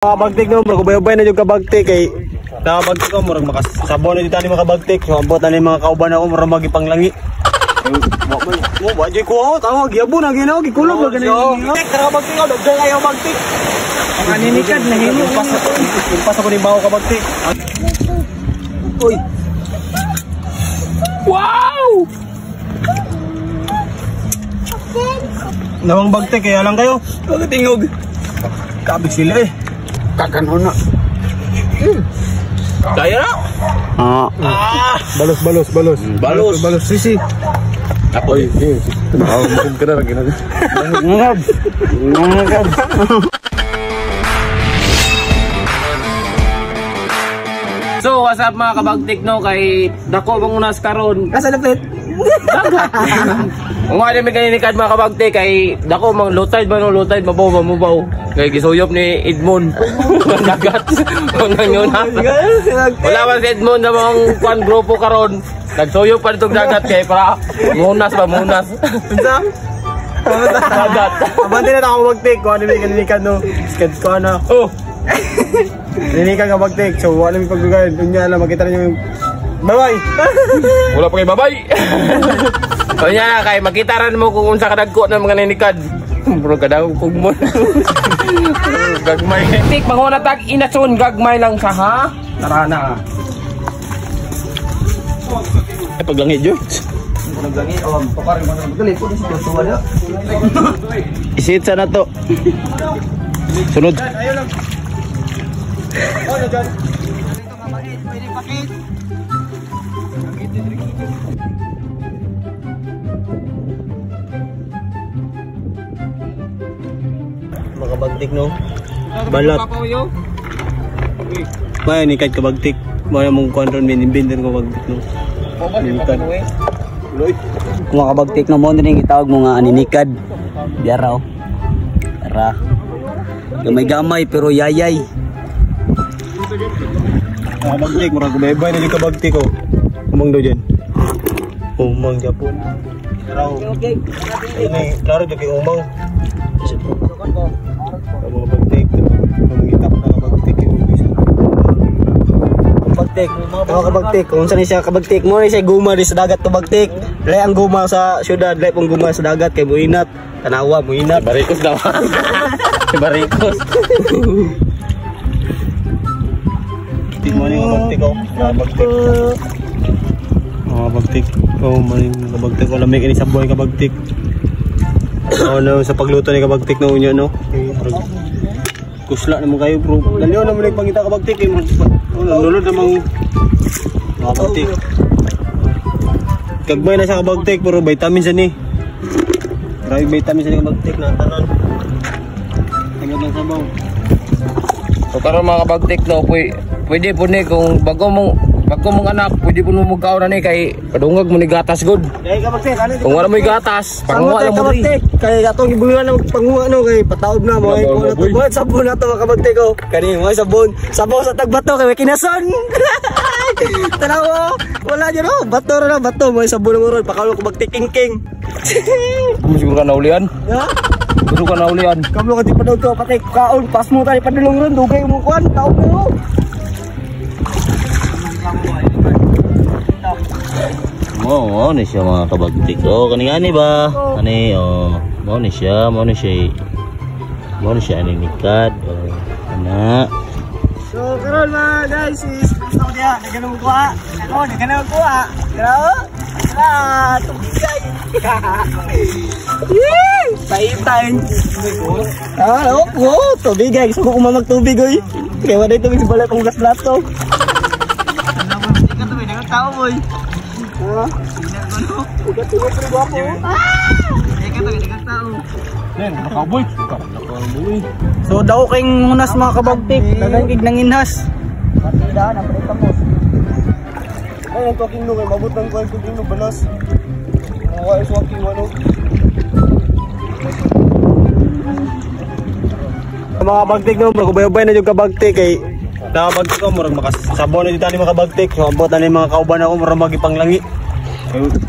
Kabagtik no, murag ubay-ubay na jud kabagtik kay nakabagtik ko murag makasabon na jud tani makabagtik. So ambot ani mga kauban ako murag magipanglangi. Wa man mo wa jud ko tawa giyabo na ginaw gikulob ba gani. Kabagtik ko daghan kayo bagtik. Ang aninikad nahimo pas ako ni bawo kabagtik. Uy. Wow! Nawang bagtik kaya lang kayo. Bakit tingog? Kabig sila eh. Kakanhona. Kaya na? Ah. Balos, balos, balos. Balos. Balos, sisi. Ako. Oy, ah, mukhang ka na rin. Ngab. Ngab. So, what's up mga kabagtik no? Kay dako bang unas karon? Asa lapit? Dagat. Kung ano may kaninikad mga kabagtik kay dako mang low tide ba no? Low tide mabaw ba mabaw. Kay gisuyop ni Edmond. Dagat. Wala man si Edmond na mga kwan grupo karon. Nagsuyop pa nitong dagat kay para munas ba munas. Unsa? Dagat. Abante na ako magtik. Kung ano may kaninikad no? Sked ko ano. Oh. Kaninikad nga bagtik. So wala may pagdugayan. Unya lang makita niyo yung bye-bye. Wala pa kay bye-bye. Unya na kay makita ran mo kung unsa kadagko ng mga nanikad. Bro kadaw kog mo. Gagmay. Tik manguna tag inason gagmay lang sa ha. Tara na. Ay paglangi George. Paglangi oh, tukar mo na dali ko sa tuwa na. Isit sa nato. Sunod. Ayo lang. Ano dyan? Makabagtik no? Balat. Maya ni kahit kabagtik. Maya mong kwan ron, minimbindan ko bagtik no? Ninikad. Kung makabagtik no, mo na itawag mo nga aninikad. Biara oh. Tara. Gamay-gamay pero yayay. Makabagtik, murag ubay-ubay na yung kabagtik oh. Umang daw dyan. Umang Japon. Klaro. Ini, klaro dyan kay umang. Mga bagtik, mangitap na kabagtik yung kabagtik. Mga kabagtik, kung saan siya kabagtik mo, siya guma di sa dagat to bagtik. Lay ang guma sa syudad, lay pong guma sa dagat kay muinat. Tanawa muinat. Barikos daw. Barikos. Tingnan mo yung kabagtik oh. Kabagtik. Mga kabagtik. Oh, maling kabagtik. Wala may kini sa buhay kabagtik. Oh no, sa pagluto ni kabagtik na unyo no. Kusla naman kayo bro. Daliw naman nagpangita kabagtik eh. Oh, nulod namang kabagtik. Kagmay na sa kabagtik pero vitamins ani. Grabe vitamins ani kabagtik na tanan. Tingnan lang sabaw. So karon mga kabagtik no, pwede po ni kung bago mong anak, pwede po mo magkaon na ni kay padungag mo ni gatas good. Dai kabagtik, ano? Kung wala mo'y gatas, panguha lang mo diri. Kay atong gibulan na panguha no kay pataob na mo ay ko na to. Sabon na to mga kabagtik oh. Kani mo sabon. Sabon sa tagbato kay kinason. Tanawa, wala jud oh. Bato ra na bato mo sabon mo ron pakalo kabagtik king king. Siguro ka naulian. Ha? Siguro ka naulian. Kamlo ka di padog ko patay kaon pas mo tani padulong ron dugay mo kuan taob mo. Mo ni siya mga kabagtik. Oh, kani ngani ba? Kani oh, mo ni siya, mo ni siya. Mo ni siya aninikad. Oh, ana. So karon mga guys, is gusto ko diha, nagano mo kuha. Ako nagano ko kuha. Grabe. Ah, tubigay. Yee! Paitay. Ah, oh, tubigay. Gusto ko kumamag tubig oy. Kay wala tubig sa balay pang gas plato. Tao boy. Ah. Nakaboy. So daw kayong munas mga kabagtik, dagang kig nanginhas. Partida na pre kamos. Ay, ang talking no kay mabot ang kuan kung no balas. Mga is walking ano. Mga kabagtik no, murag ubay-ubay na jud kabagtik kay nakabagtik ko murag makasabon na jud tani mga kabagtik. So ambot ani mga kauban ako murag magipanglangi.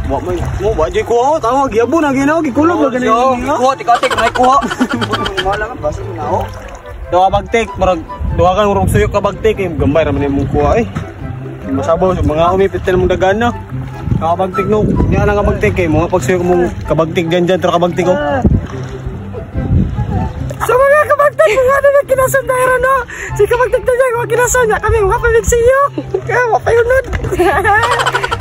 Wa man mo wa jud ko tawa giyabo na ginaw gikulob ba gani. Kuha tik-tik may kuha. Wala ka basta na ako. Daw kabagtik murag Duha ka murag suyok kabagtik eh. Gambay ra man imong kuha eh. Masabaw sa mga umipitil mong dagan na. Kabagtik no. Niya lang kabagtik eh. Mga pagsuyok mong kabagtik dyan dyan tara kabagtik oh. Sa mga kabagtik mga na nagkinasan dahil no. Si kabagtik na dyan, mga kinasan niya kami mga pamigsiyo. Kaya mapayunod.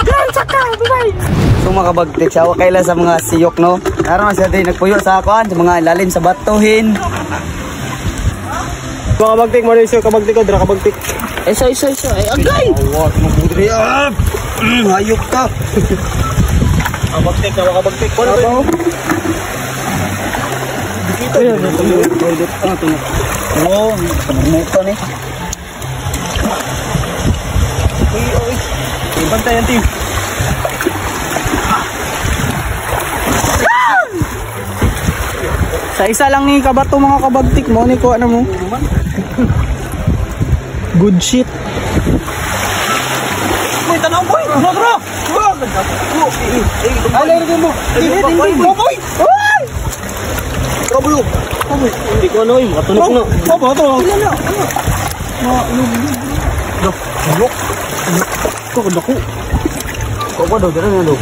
Diyan saka, bye. So mga kabagtik, sawa kaila sa mga siyok no. Karon siya din nagpuyo sa akuan sa mga ilalim sa batuhin. Mga kabagtik mo suyok kabagtik ko, dra kabagtik. Isa isa isa. Ay agay. Awa, tumubudri. Ah! Hayop ka. Kabagtik, kabagtik. Ano ba? Dikita yun. Oo, nagmuto ni. Uy, uy. Bantay ang team. Sa isa lang ni kabato mga kabagtik mo ni kuha na mo. Good shit. Boy, tanaw boy. Bro, bro. Ay, laro mo. Hindi, hindi. Bro, boy. Ay! Bro, boy. Hindi ko ano, makatunog na. Bro, bro, bro. Dok. Dok. Dok. Ko ba daw dira na do.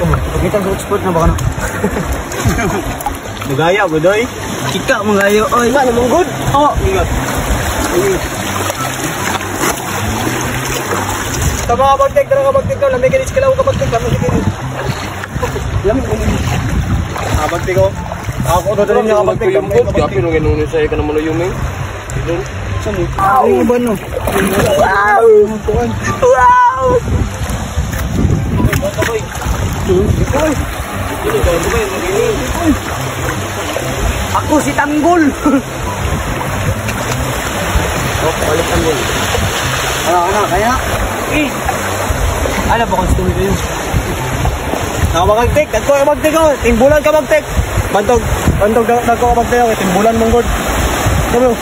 Pagkita sa expert na baka na. Nagaya, godoy. Kika mga ayo oy. Wala namang good. Oh, ingat. Sa mga kabagtik, tara kabagtik ka. Lamig ka kalaw kabagtik. Lamig ka. Lamig ka. Kabagtik ko. Ako doon din yung kabagtik. Gabi nung inunin sa'yo ka naman yung eh. Ay, iba no. Wow! Wow! Ako si Tanggol. Oh, balik Tanggol. Ano, ano, kaya? Eh. Ano ba kung story kayo? Nakabagtik, dagko kabagtik ko. Timbulan kabagtik. Bantog, bantog dagko kabagtik ko. Timbulan mong god. Kamo.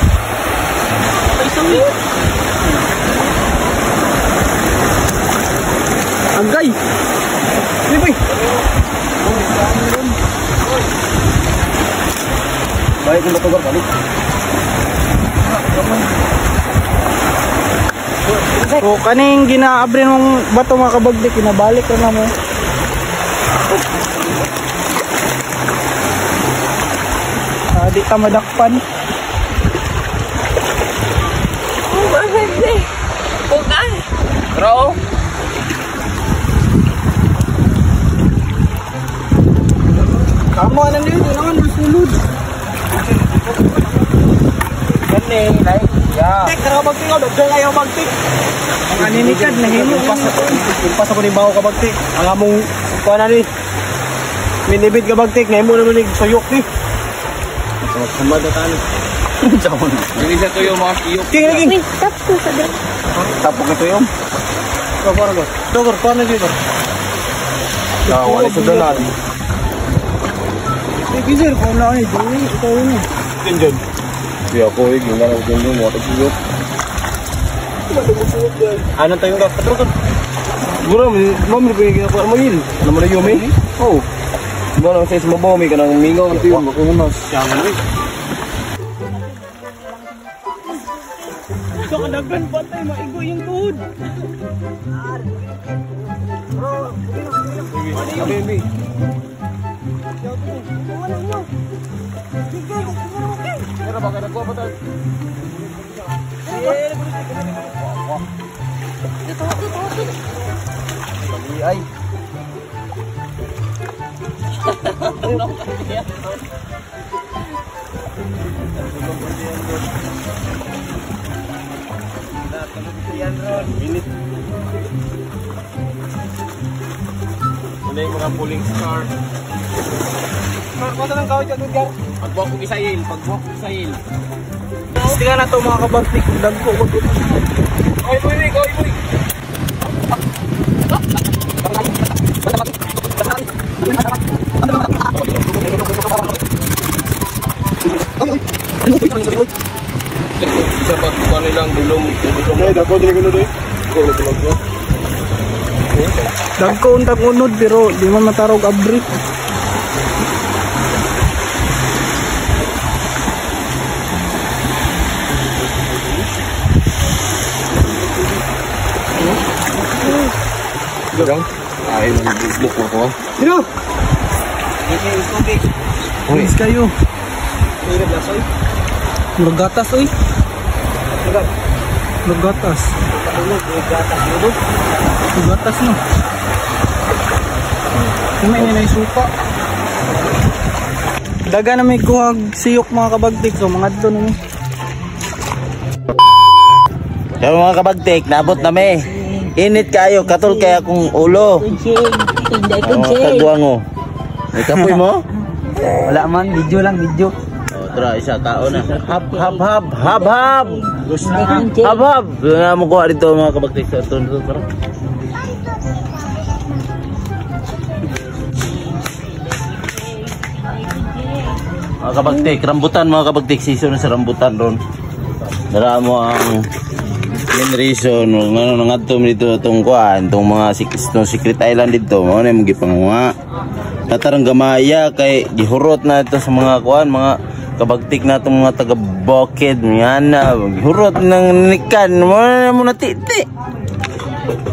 Agay. Liboy. Balik ng batugar balik. So kaning ginaabre mong bato mga kabagdik, kinabalik ra na mo. Di ta madakpan. Bro. Tama na dito, naman sulod. Gani, like, yeah. Tek, tara kabagtik ko. Dagko kayo kabagtik. Ang aninikad nahimo. Impas ako ni bawo kabagtik. Ang among kuan na ni. Minibid kabagtik, nahimo naman ni suyok ni. Sumad na tani. Dili sa tuyo mga siyok. King, king. Wait, tap ko sa dra. Tapok ito yung. Go, go, go. Dogor, kuan na dito. Wala sa dalan. Eh, kisir, kung na ni Joey, ikaw yun eh. Diyan. Di ako eh, gina lang dyan yung mga siyok. Anong tayo ka? Patro ka. Siguro, mami ko yung ginagawa mo yun. Alam mo na yun eh? Oo. Diba nang sa mabaw, may kanang mingaw na tuyo, makungunas. Siya nga eh. So kadagan patay maigo yung tuhod. Baby. Pero baka nagkuha pa tayo. Ay. Minute. Ano yung mga pulling star? Marko na lang kaway dyan, Edgar. Pagbuwak ko isayil, pagbuwak ko isayil. Tingnan na to mga kabagtik, dagko ko. Oy, boy, boy, oy, boy. Isa pa kuha nilang dulom. Eh, dako dili ko doy. Dagko untang unod pero di man matarog abri. Go. Ay, nag-look ko. Sino? Please kayo. Murag gatas oy. Murag gatas. Murag gatas no. Kumay na yung suka. Daga na may kuhag siyok mga kabagtik. So mga adto na mo. So mga kabagtik, naabot na mi. Init kayo, katol kaya akong ulo. Kagwang oh. May kapoy mo? Wala man, video lang, video. Oh, tara, isa tao na. Hab hab hab hab hab. Hab hab. Doon na mo kuha dito mga kabagtik sa ito, tara. Mga kabagtik, rambutan mga kabagtik, season na sa rambutan ron. Dara mo ang main reason ngano nangadto mi dito tong kuan, tong mga tong Secret Island dito, mao na imong gipanguha. Tatarang gamaya kay gihurot na ito sa mga kuan, mga kabagtik na itong mga taga bukid ngana, gihurot ng nikan, mao na mo natiti.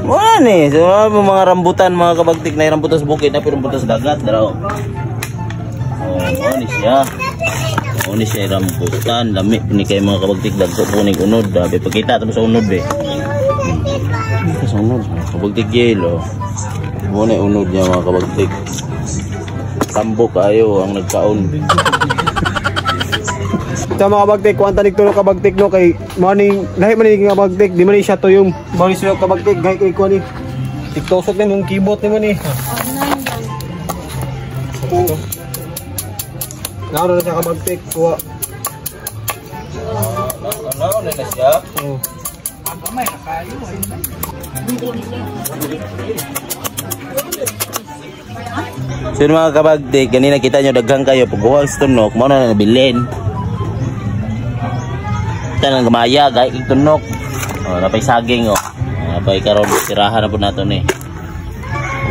Mao na ni, so mga rambutan mga kabagtik na rambutan sa bukid na pero rambutan sa dagat dara. Oh, mao ni siya. Mao ni siya rambutan, lami ni kay mga kabagtik dagko po ning unod, dabi pagkita ta sa unod be. Sa unod, kabagtik yelo. Mao na unod niya mga kabagtik. Tambok ayo ang nagkaon. Sa mga kabagtik, kuan tanig tulo kabagtik no kay morning lahi man ni kabagtik, di man ni siya tuyong. Mao ni siya kabagtik, gay kay kuan ni. Tiktusok din mong keyboard ni mo ni. Naroon na siya kabagtik, kuha. Naroon na siya. Oh. So yun mga kabagtik, kanina kita nyo daghan kayo pagkuha sa tunok, mao na nabilin. Kita nang gamaya, gay tunok. Oh, napay saging oh. Napay karon tirahan na po nato ni.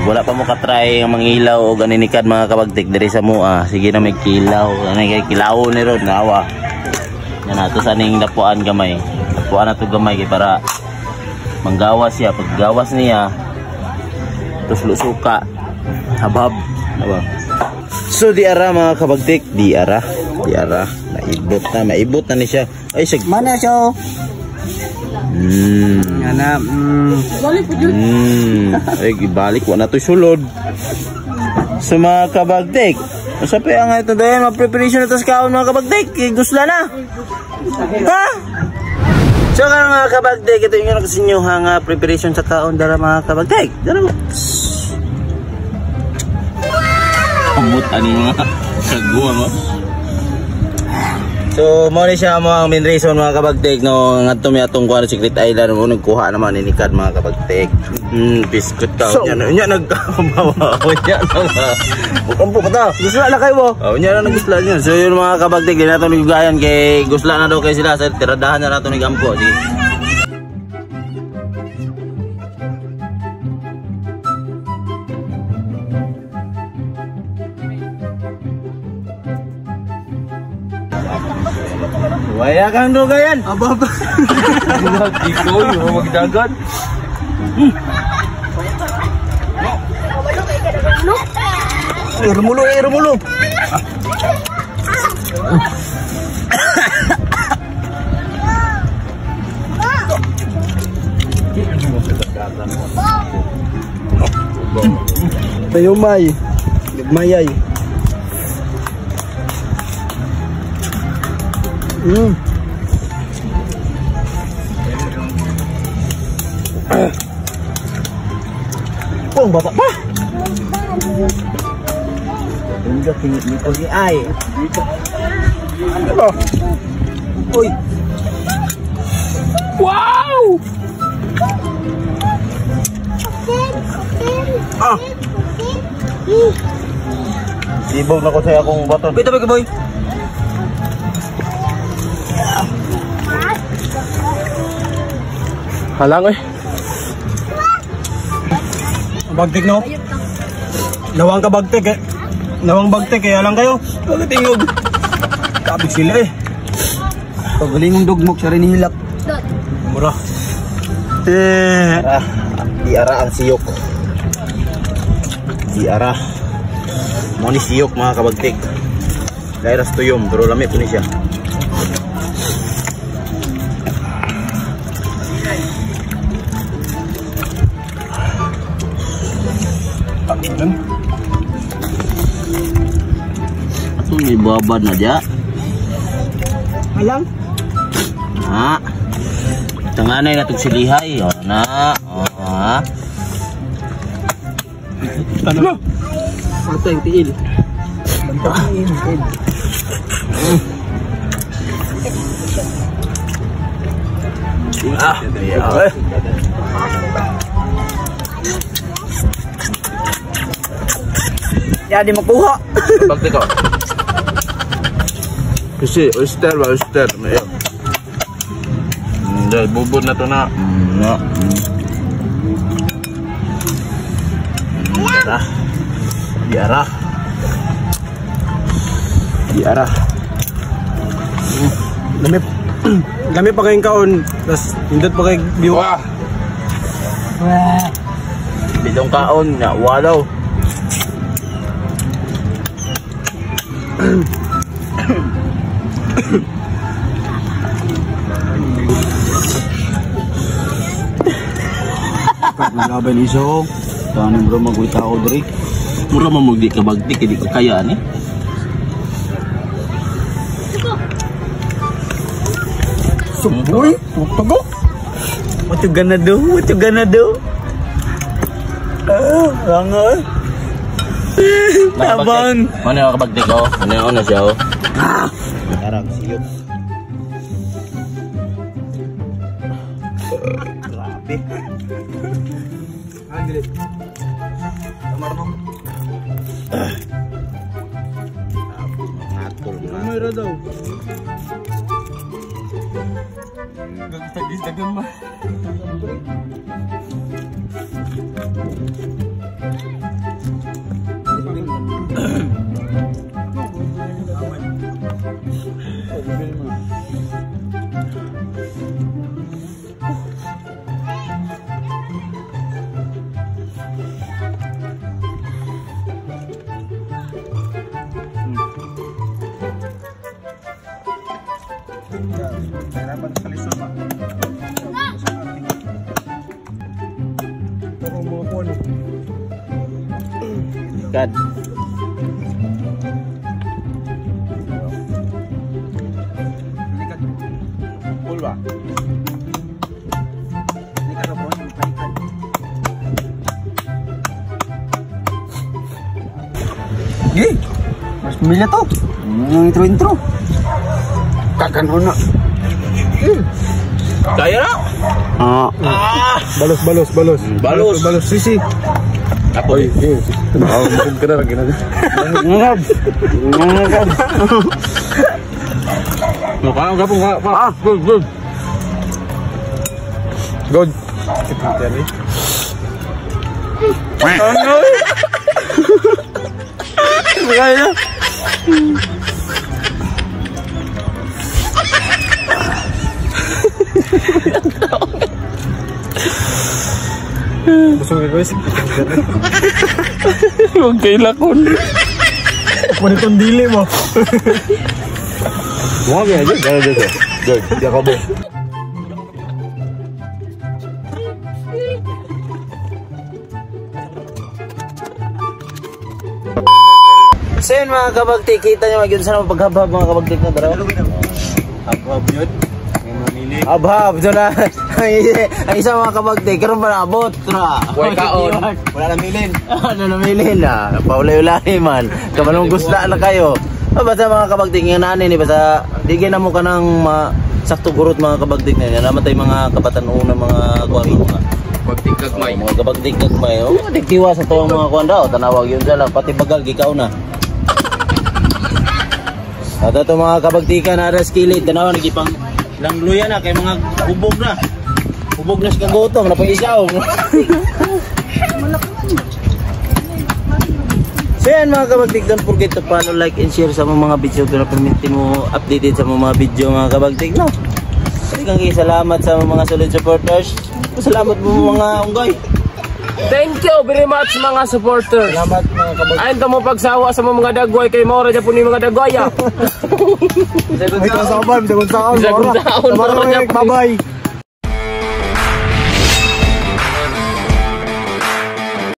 Wala pa mo katry ang mangilaw o ganinikad mga kabagtik diri sa mua. Sige na may kilaw, ani kay kilaw ni ron nawa. Yan nato sa ning lapuan gamay. Lapuan na to gamay kay para manggawas siya, paggawas niya tuslo suka. Habab. Aba. So di ara mga kabagtik, di ara, di ara. Naibot na ni siya. Ay sig. Mana siya? Ana, Ay gibalik wa na to sulod. So mga kabagtik, usa pa ang ito dayon, ma-preparation na to sa kaon mga kabagtik. Gusla na. Ha? So karon mga kabagtik, ito yung sa inyo nga preparation sa kaon dara mga kabagtik. Dara mo. Amot ani mga kagwa mo. So mo ni siya mo ang main reason mga kabagtik no ngadto mi atong kuan Secret Island mo nagkuha naman ni Nikad mga kabagtik. Biscuit ta. Nya nya nagkabawa. Nya na. Bukampo pa ta. Gusla na kayo mo. Oh, nya na nagusla niya. So yun mga kabagtik, di nato nigugayan kay gusla na daw kay sila sa tiradahan na nato ni Gampo. Sige. Waya kang dugayan. Aba ba. Ikaw yung magdagan. Rumulo, rumulo. Tayumay. Mayay. Oh, bapak pa. Ay. Ano? Uy. Wow! Ah. Ibog na ko sa akong baton. Wait, tabi ka boy. Halang eh. Bagtik no? Lawang ka bagtik eh. Lawang bagtik eh. Halang kayo. Bakit tingog? Kapit sila eh. Pagaling mong dugmok sa rin hilak. Mura. Ah, di ara ang siyok. Diara. Mo ni siyok mga kabagtik. Dairas tuyom pero lami po ni siya. Ato ni babad na dia. Alam? Ha. Tanganay na tong silihay. O na. O ha. Tanong. Patay tiil. Ah, yeah. Ya di makuha. Bagtik ko. Kasi oyster ba oyster may. Dahil bubod na to na. Na. Diara. Diara. Diara. Lami. Lami pa kayong kaon. Tapos hindot pa kay view. Wah. Bidong kaon na walaw. Laban iso. Tanim bro magwita ako diri. Mura man mo di ka bagtik di ka kaya ni. Suboy, tugo. What you gonna do? What you gonna do? Ah, langoy. Tabang. Ano yung kabagtik ko? Ano yung una siya oh? Arang siyok. Grabe. Kamera daw. Hirapan sa lisod ba? Ito kung mga puno. God. Full ba? Gi. Mas pamilya to. Intro-intro. Kakanon na. Kaya na! Ah. Balos, balos, balos. Balos. Balos, sisi. Ako eh. Bukog ka na lang. Ngab. Ngab. Mukha ka po ka. Good, good. Good. Kaya. Busog ka guys. Huwag kay lakon. Panitong dili mo. Mga ganyan, gano'n dito. Good, Jacobo. So yun mga kabagtik, kita nyo magyun sana paghabhab mga kabagtik na daraw. Habhab yun. Habhab, doon na. Ang isa mga kabagtik, karon pa naabot. Tra. Huwag kaon. Wala na milin. Ano namilin na? Paulay-ulay man. Kamalong gusta na kayo. Basta mga kabagtik, nga nani ni basta digyan na mo ka ng sakto gurot mga kabagtik na yan. Naman tayo mga kabatanuon ng mga kuwan mga Bagtik kagmay. Mga kabagtik kagmay. Oh, digtiwa sa tuwang mga kuwan daw. Tanawag yun sila. Pati bagal, gikaw na. At ito mga kabagtikan na aras kilid. Tanawa, nagipang langluya na kay mga hubog na. Hubog na sa kagutom. Napag-isaw. So yan mga kabagtik, don't forget to follow, like, and share sa mga video para perminti mo updated sa mga video mga kabagtik, no? Talagang salamat sa mga solid supporters. Salamat mo mga unggoy. Thank you very much, mga supporters. Salamat, mga kabagtik. Ayun to mo pagsawa sa mga dagway kay Maura dyan po ni mga dagway ah. May kasaban, bisagon saon. Bisagon saon, Mora. mora. Bye-bye.